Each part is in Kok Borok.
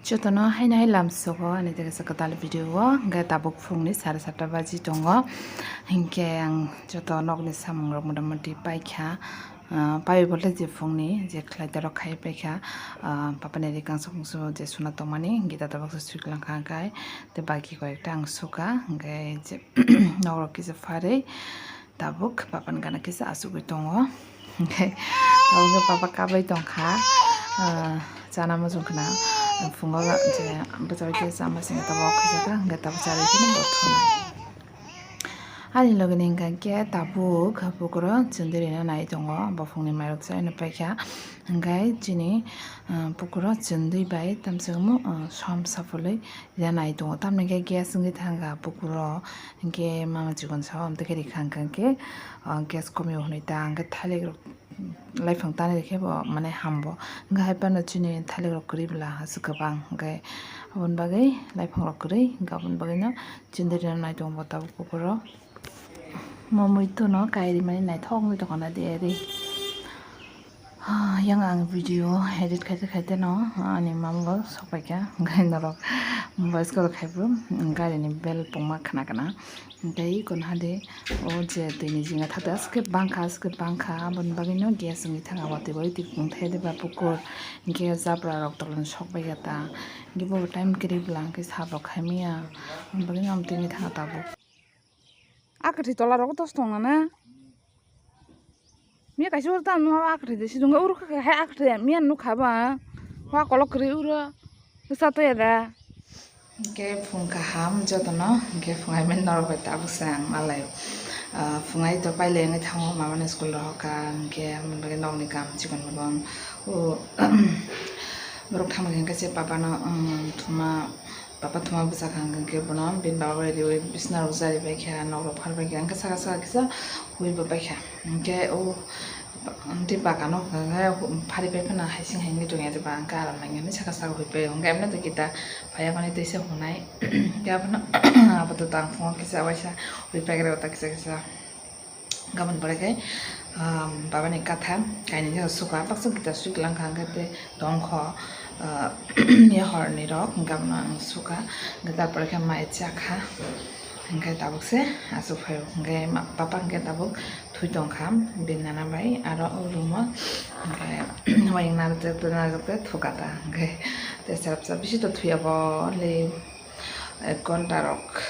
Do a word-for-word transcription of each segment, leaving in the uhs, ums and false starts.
Jotono haino hai lamsogo ani tei kaisa kwtal video o, hwnkhe tabuk phungni sare satta baji tongo, hinkhe ang joto nokni samung rok motamoti paikha, ah, paiwi bo le je phungni je khlai tei rok khai paikha, ah, papani ri kangsuk musu je suna tongmani, hwnkhe tata baksa sui kwlangkha, hwnkhe tei baki koi ekta ang sukha, hwnkhe je nok rok kisa pharwi. Tabuk papani gana kisa achugwi tongo. Hwnkhe tabuk khe papa kabai tongkha, ah, chana muchung khna phungo je bwchai khe chama singwi tabuk khaijaka, hwnkhe tabuk charwi kheno bo thunai. Ani loge ni hwnkha khe tabuk bukuro chwndwi rina nai tongo, buphangni mairok chaino paikha, hwnkhe chini, ah, bukuro chwndwi bai tamsokmo, ah, som sapulwi rina nai tongo, tamni khe gas wngwi thangkha bukuro. Hwnkhe mama chikon sao, amtwi khe rikha hwnkha khe, ah, gas komio hwnwi ta hwnkhe thalik rok, laiphang tanwi rikhe bo mane hambo. Hwnkhe hai phano chini thalik rok kwrwi bwla aswk kwbang, hwnkhe aboni bagwi laiphang rok kwrwi, hwnkhe aboni bagwino chwndwi rina nai tongo bo tabuk bukuro. Mo muitu no kai rimani naithok wngwi tongkha na de ri. Ah, yang ang video edit khaite khaite no, ah, ani mama bo sokpaikha, hwnkhe norok voice call khaibo, gari ni bell pungma khna khna. Tei kono hade o je twi ni jinga thate aske bangkha, aske bangkha, aboni bagwi no gas wngwi thang, watwi bai twi pung thai de ba bukur, hwnkhe jabra rok toloni sokpaikha ta, hwnkhe bo time kwrwi bwla hwnkhe sap rok khai maya, aboni bagwi no amtwi wngwi thang tabuk. A kwthwi tola rogo tos tong nana. Miya kaisa uro tamo a kwthwi de sidung uro kha hai a kwthwi miya nuk kha ba. Wa kolok kwrwi uro. Bwsa to ya da. Hwnkhe phung kaham jotono, hwnkhe phung hai mani norok bai tabuk se ang malai. Ah, phung hai to pailai wngwi thango, mama ni school rohor kha, hwnkhe aboni bagwi nokni kam chikon mokon. O, borok thangma hwnkhe se papa no, um, thuma. Papa thuma bwsa kha hwnkhe bono bini baba bai riwi bisna rok jari bai kha, nok rok phar bai kha, hwnkhe saka saka kisa hui bo bai kha. Hwnkhe o tei baka no hwnkhe phari pai phano hai sing hai wngwi tong ya, tei ba hwnkhe aram nang ya hwnwi saka saka hui pai o. Hwnkhe emne tei kita phai ya mani tei se hunai. Hwnkhe abono abo to tang phungo kisa waisa hui pai khe rw ta kisa kisa. Gabon pore khe, um, baba ni katha kainwi no suka, baksa gita sui kwlang kha, hwnkhe tei tong kho, uh, ya hor ni rok, hwnkhe abono ang suka, hwnkhe tarpore khe mai cha kha, hwnkhe tabuk se aswk phai o, hwnkhe ma-, papa hwnkhe tabuk thwi tong kha, bini nana bai aro o room o, hwnkhe wayang narwk narwk thuka ta, hwnkhe tei chapsa bisi to thwi ya bo le. Ek ghonta rok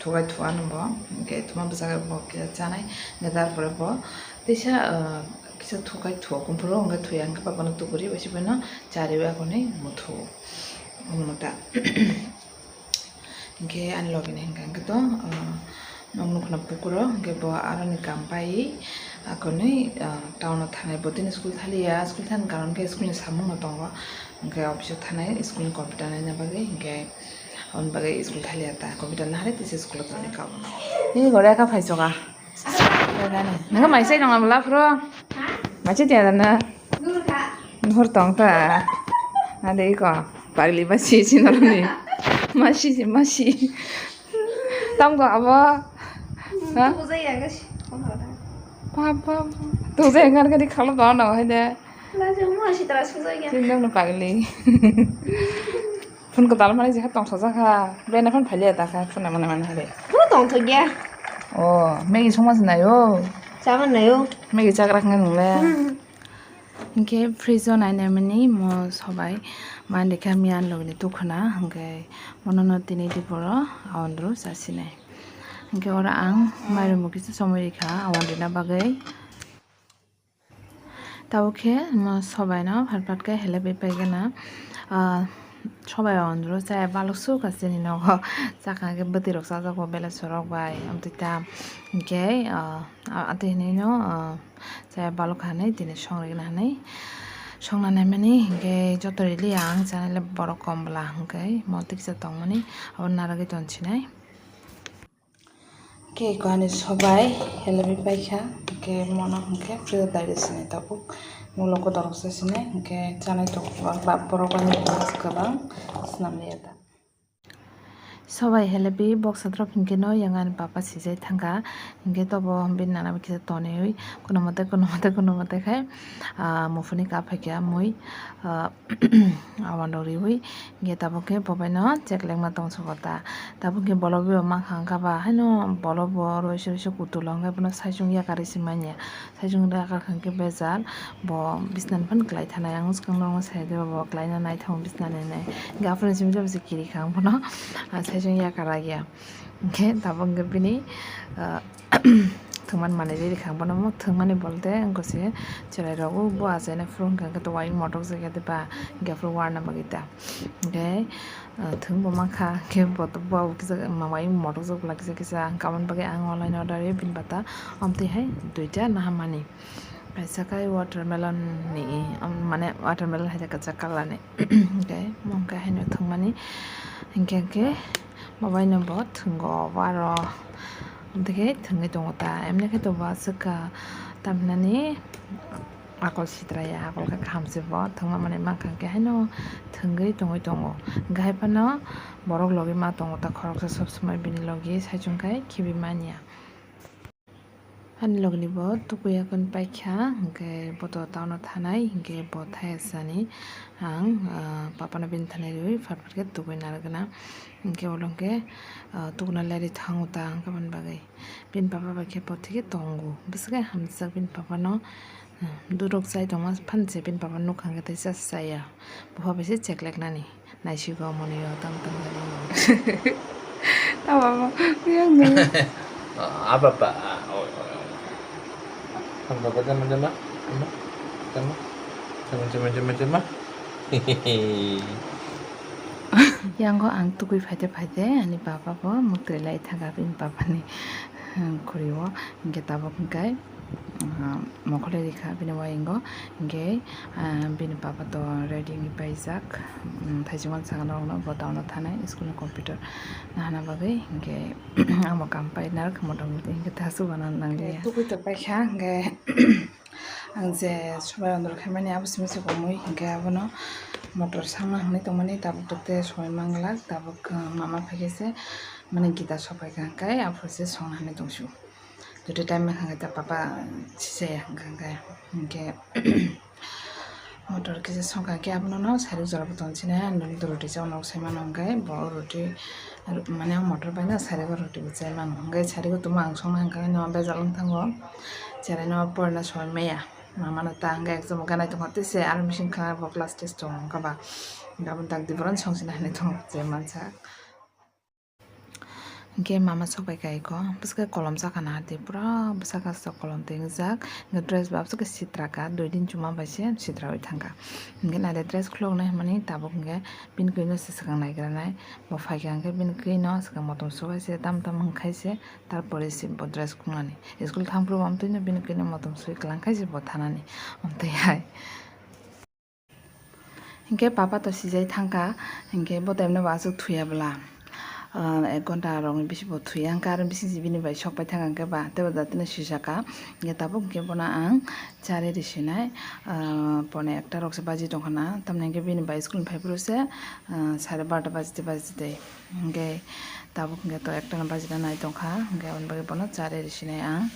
thugai thu ano bo, hwnkhe thuma bwsakhe bo kisa chanai, hwnkhe tarpore bo teisa, ah, kisa thugai thu o, kuphuru hwnkhe thuya, hwnkhe bono tuguri bai se bono chariwi akhorni muthu o, omo ta. Hwnkhe ani logi ni hwnkha hwnkhe to, ah, Nok nukhna pukuro, hwnkhe bo aroni kam pai akhorni, ah, town o thanai. Bo tini school thaliya, school thani karon khe school ni samung no tongo, hwnkhe office o thanai school ni computer naina bagwi, hwnkhe aboni bagwi school thaliya ta, computer naharwi tei se school o tonwi kabo. Nini gore kha phaisoka. Nangkhe mai sai tongna bwla phuru? Mai sai tongna na? Nuhur tong ta. Ade iko. Pagli masi si noroni. Masi si masi. Tamo abo. Ha? Tujai ya guys. Papa. Tujai ngar gari khalo dono hai de. Laje mo asi tara sujai ya. Sindang no pagli. Phone ko tal mani je tong saja kha. Bena phone phali ta kha phone mane mane hare. Phone tong thok ya. Oh, Maggie songma se nayo. Chaman nayo. Maggie chagra kha nungle. Hwnkhe fridge o nainai mani mo sobai mandikha miyan logni tukhuna, hwnkhe monono tini diporo aondro chasinai. Hwnkhe oro ang mairum bo kisa somoi rikha aondrina bagwi. Tabuk khe mo sobai no phat phat khe helebwi paigana, ah, sobai aondro chaya balok sukha chini nogo, chakha khe bwtwi rok chajago belai sorok bai amtwi ta hwnkhe, ah, atwi hinwi no, ah, Chaya balok hanai tini song rikna hanai songna naimani hwnkhe joto rili ang chanai le borok kom bwla hwnkhe mo tiksa tongmani abo naragwi tonsinai. Khe eko ani sobai helebwi paikha hwnkhe mono hwnkhe fridge o dai rw sinai tabuk ulo kotorok se sinai hwnkhe chanai tok borok bai kwbang swnam liya ta. Sobai helepi boksa drop hinkhe no yang ani papa sijai thangkha. Hinkhe tobo bini nana bai kisa tonwi kuno mote, kuno mote, kuno mote khai, ah, muphuni kap phaikha mui, ah, abandok riwi. Hinkhe tabuk khe bobaino cheklekma tongsugo ta. Tabuk khe bolok bo mankha wngkha ba haino bolok bo roiso roiso kutulo hinkhe bono saichung yakarwi se manya. Saichung da kha khe bejal bo bisnani phano kwlai thanai, ang swkang no sai de bo kwlai na naithok bisnani hinwi. Hinkhe aphuru simi jabo se kiri kha ang bono, ah, saichung yakar ya. Hinkhe tabuk hinkhe bini, ah, thwngmani manwi riri kha ang bono, thwngmani bolte wngkha se chwrai rok bo achai na phuru wngkha hinkhe to uayung motok jagwi ba hinkhe aphuru warna bagwi ta. Hinkhe, ah, thwng bo mankha, hinkhe bo, bo kisa mamai motok jok bwla kisa kisa, ang kabun bagwi ang online order ri bini bata, amtwi hai duita nahamani. Kaisa kai watermelon ni, um, mane watermelon hai kwchak colour ni. Hinkhe, mungkha haino thwngmani, hinkhe, hinkhe, mobaino bo thwngo, bo aro, amtwi khe thwngwi tongo ta, emni khe to bo aswk kha, tamhinani, akol sitra ya, akol khe kaham se bo, thwngma manwi mankha khe haino thwngwi tongwi tongo. Hinkhe hai phano borok logi ma tongo ta khoroksa sob somoi bini logi saichung khai khibi manya. Ani logi ni bo tukui yakun paikha, hinkhe bo to town o thanai, hinkhe bo thaya sani ang, ah, papa no bini thanai rwi phat phat khe tukui narwkna. Hinkhe ulo hinkhe, ah, tukuna leri thango ta hinkhe aboni bagwi. Bini papa bai khe bo thikhe tongo. Bwswk khe hamjak bini papa no, ah, durok chai tongma phan se bini papa nukha hinkhe tei cha chaya. Bupha bai se cheklek nani. Naisigo moni o tam tam jani. Tamo amo yang nung. Ah, apa, apa? Ah, oh, oh, oh. Apa, apa, jama, jama? Jama? Jama? Jama, jama, jama, jama? Yango ang tukui phaite phaite ani papa bo muktwi lai thangkha bini papa ni, hmm, khuri o, hinkhe tabuk hinkhe, ah, mokol ri kha bini waingo, hinkhe, ah, bini papa to ready wngwi paijak, hmm, thaichukmani saka norokno bo town o thanai school ni computer nahana bagwi, hinkhe amo kam painai motamoti hinkhe ta aswk uanani nangliya. Tukui to paikha hinkhe. Ang je sobai order khaimani abo simi se komui hinkhe abono motor sangna hinwi tongmani tabuk tok tei sobai manglak tabuk, uh, mama phaikhe se mani gita sokphaikha hinkhe aphuru se songna hinwi tongsu. Jotoi time mankha hinkhe ta papa sisaya hinkha hinkhe, hinkhe motor kisa songkha hinkhe abono no sari jora bo tongsinai ang roti chao nok sai mano hinkhe bo roti. Ar mane ang motor bai no sarigo roti bo chai mano. Hwnkhe sarigo tongma ang songna hwnkha no bejal wng thango. Cherai no porna soi maya. Mama no ta hwnkhe exam o ganai tongkha tei se aro bising kha bo class test tong wngkha ba. Hwnkhe aboni tak di bohrok song sina hinwi tong je mansa. Hwnkhe mama sok bai kai ko bwswk kolom chakha na hati pura bwswk aswk kolom twi wngjak. Hwnkhe dress bo aswk sitra ka dui din chuma bai se sitra oi thangkha. Hwnkhe naile dress khulok nai hwnmani tabuk hwnkhe bini kwi no se swkang naigra nai. Bo phaikha hwnkhe bini kwi no swkang motom subai se tam tam hwnkhe se, tarpore se bo dress khungnani. School thangphuru bo amtwi no bini kwi no motom sui kwlang khai se bo thanani. Amtwi hai. Hinkhe papa to sijai thangkha, hinkhe bo time no bo aswk thuya bwla. Ah, ek ghonta rokni bisi bo thuya, hinkhe aro bising se bini bai sok pai thangkha hinkhe ba, tei bo datino sijaka. Hinkhe tabuk hinkhe bono ang chari risinai, ah, pone ekta rok se baji tongkha na, tamni hinkhe bini bai school ni phaiphuru se, ah, sare barota baji tei baji tei. Hinkhe tabuk hinkhe to ekta no bajina nai tongkha, hinkhe aboni bagwi bono chari risinai ang.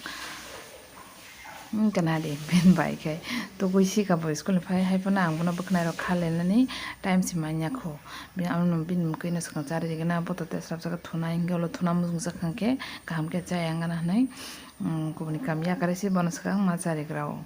Hinkhe nadi bini bai khe tubui sika bo school ni phai hai phano ang bono bwkhwnai rok kha lenani time se manya kho. Bini, ano bini mwkhwi no swkang chari rigena bo to tesrap saka thunai hinkhe ulo thuna mujungjak hinkhe kaham khe chaya wngana hinwi, um, kubuni kam yakarwi se bono swkang ma charigra o.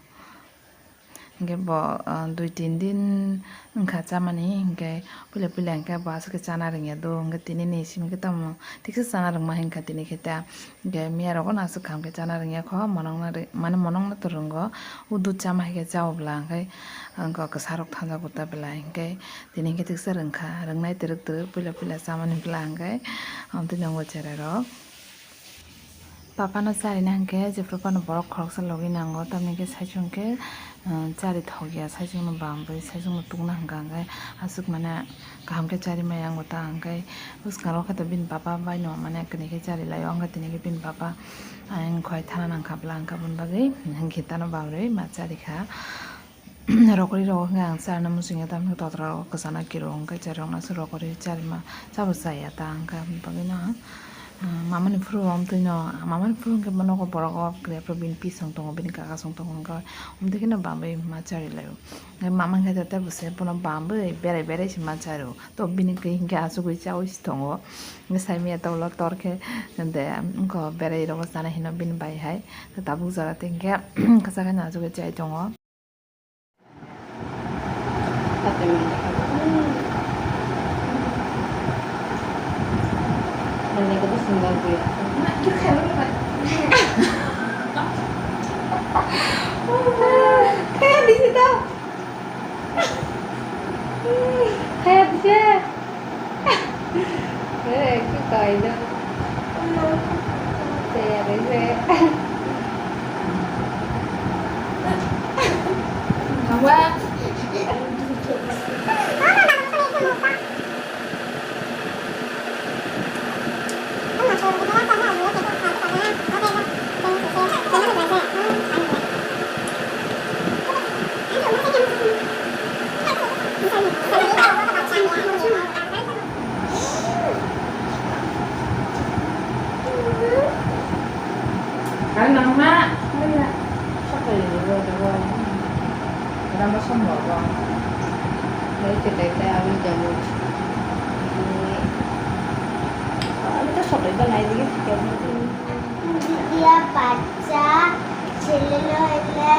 Hinkhe bo, ah, dui tin din wngkha chamani, hinkhe puila puila hinkhe bo aswk khe chana rwngya do, hinkhe tini ni simi khe tamo thiksa chana rwngma hinkha tini khe ta, hinkhe miya rogo no aswk kaham khe chana rwngya kho, monokno rw-, mane monokno to rwngo, o dudh chama hai khe chao bwla, hinkhe wngkha kwsa rok thanjago ta bwla, hinkhe tini hinkhe thiksa rwngkha, rwngnai twrwk twrwk puila puila chamani bwla, hinkhe amtwi nwngo cherai rok. Papa no charina hinkhe jephru phano borok khoroksa logi nango, tamni khe saichung khe, ah, chari thok ya, saichung no bamwi, saichung no tukna hwnkha, hwnkhe aswk mane kaham khe chari maya wngbo ta, hwnkhe bwskango khe to bini papa bai no mane kini khe chari lai o, hwnkhe tini khe bini papa ayang khwlai thana nangkha bwla, hwnkhe aboni bagwi hwnkhe tano bamrwi ma chari kha. Rokori rok hwnkhe ang charna muchungya, tamni totra rok kwchana kiro hwnkhe charwkna se rokori charima chabo chaya ta hwnkhe aboni bagwino ang, ah, mamani phuru amtwino, mamani phuru hwnkhe nogo borok o kwrwi aphuru bini pisong tongo, bini kaka song tongo hwnkhe amtwi kheno bamwi ma chari laio. Hwnkhe mama hwnkhe tete bwse bono bamwi berai berai se ma charo. To bini khe hwnkhe achugwi chaui se tongo. Hwnkhe saimanya tolo tor khe de wngkha berai rogo chana hino bini bai hai. Tabuk jora tei hwnkhe kwchak haino achugwi chai tongo. Kaya dise. Eh, khe kaida. Tayar se. Kawa. Kan nama? Sakai ni bo de bo. Nama semua bo. Lai kita kita awal jamu. Ini, oh, ini tu soto itu lain lagi. Dia baca, celilo ile.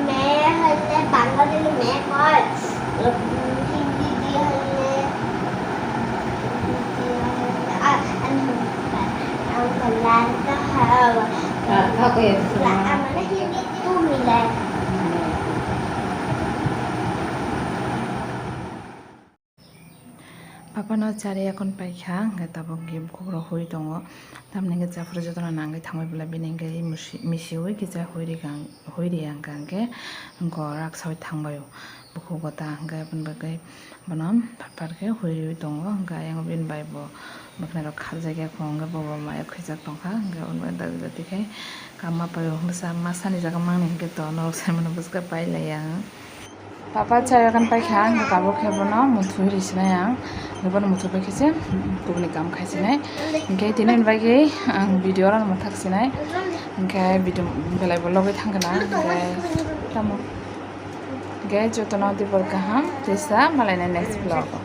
মেয়ে হলে বাঙালি মেয়ে কয়, উম, হিন্দি দিয়ে হলে, হিন্দি দিয়ে হলে, আর আমি বুঝতে পারি। আমার লালটা হয়, হ্যাঁ, হ্যাঁ, কই আছে? লা-, আমার হিন্দি দিয়েও মিলায়। Papano chari yakon paikha, hwnkhe tabuk gift kukrok hui tongo. Tamni hwnkhe jephuru jotono nangwi thangwi belai bini hwnkhe misi-, misiui kisa hui rikha, hui riya hwnkha hwnkhe gorak saui thangbaio. Bukhugo ta hwnkhe aboni bagwi bono phar phar khe hui riui tongo. Hwnkhe ayang bini bai bo bwkhanirok kharjakya kho, hwnkhe bobo maya khwijak tongkha. Hwnkhe aboni bagwi dagi dagi khe kamma paio bwsa masani jaga mangni hwnkhe to norok saimano bwskang pailaiya ang. Papa chai bagan paikha, ang tabuk khe bono muthwi ri sinai ang. Bono muthwi pai khe se kubuni kam khai sinai. Hwnkhe tini ni bagwi ang video rok mwthak sinai. Hwnkhe video belai bo logwi thang khna. Hwnkhe tamo. Hwnkhe jotono tei bo kaham tei sa malainai next vlog o.